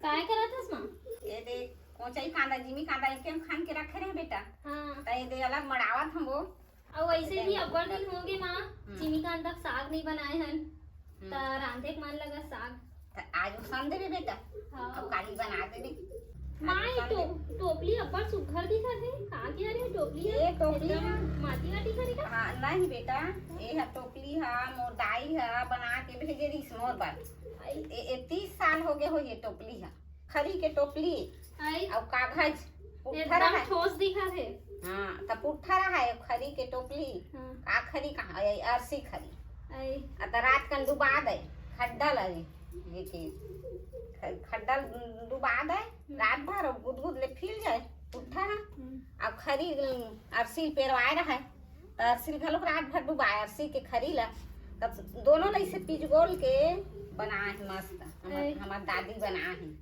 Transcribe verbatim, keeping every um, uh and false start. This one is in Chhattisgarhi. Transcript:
काय करत हस माँ? ये दे, कोचई कांदा, जिमी कांदा, एके में खान के रखे रहे बेटा। हाँ। त ये दे, अलग मड़ावत हम वो। अउ वैसे भी अब्बड़ दिन हो गए माँ, हम्म। जिमी कांदा के साग नहीं बनाए हन। हम्म। त रांधे के मन लगा साग। त आज वो सन देबे बेटा। हाँ। अब काली बना देबे। माँ, आज ये सन तो, देबे। टोपली अब्बड़ सुग्घर दिखत हे। का किया रे टोपली? ये टोपली एकदम ना। माटी वाटी करे का? हाँ, नहीं बेटा, ये ह टोपली ह, मोर दाई ह बना के भेजे रहिस मोर बर। आई। ए, ए, तीस साल हो गए हो ये टोपली ह। खरी के टोपली आई। अउ कागज पुट्ठा एकदम रहा। ठोस दिखत हे। हाँ, त पुट्ठा रहा है खरी के टोपली। हाँ। का खरी कहाँ? ए, अरसी खरी। आई। आ त रात कन डुबा दे, खड्डा लगे, ये के ख-, खड्डा डुबा दे, हम्म। रात भर गुदगुद ले फील जाए, पुट्ठा ना। हम्म। अब खरी अरसी पेरवाए रहा है, त अरसी घलोक रात भर डुबाए, अरसी के खरी ला, तब दोनों ला इसे पिजगोल के बनाए हे मस्त। हमर, आई। हमर दादी बनाए हे।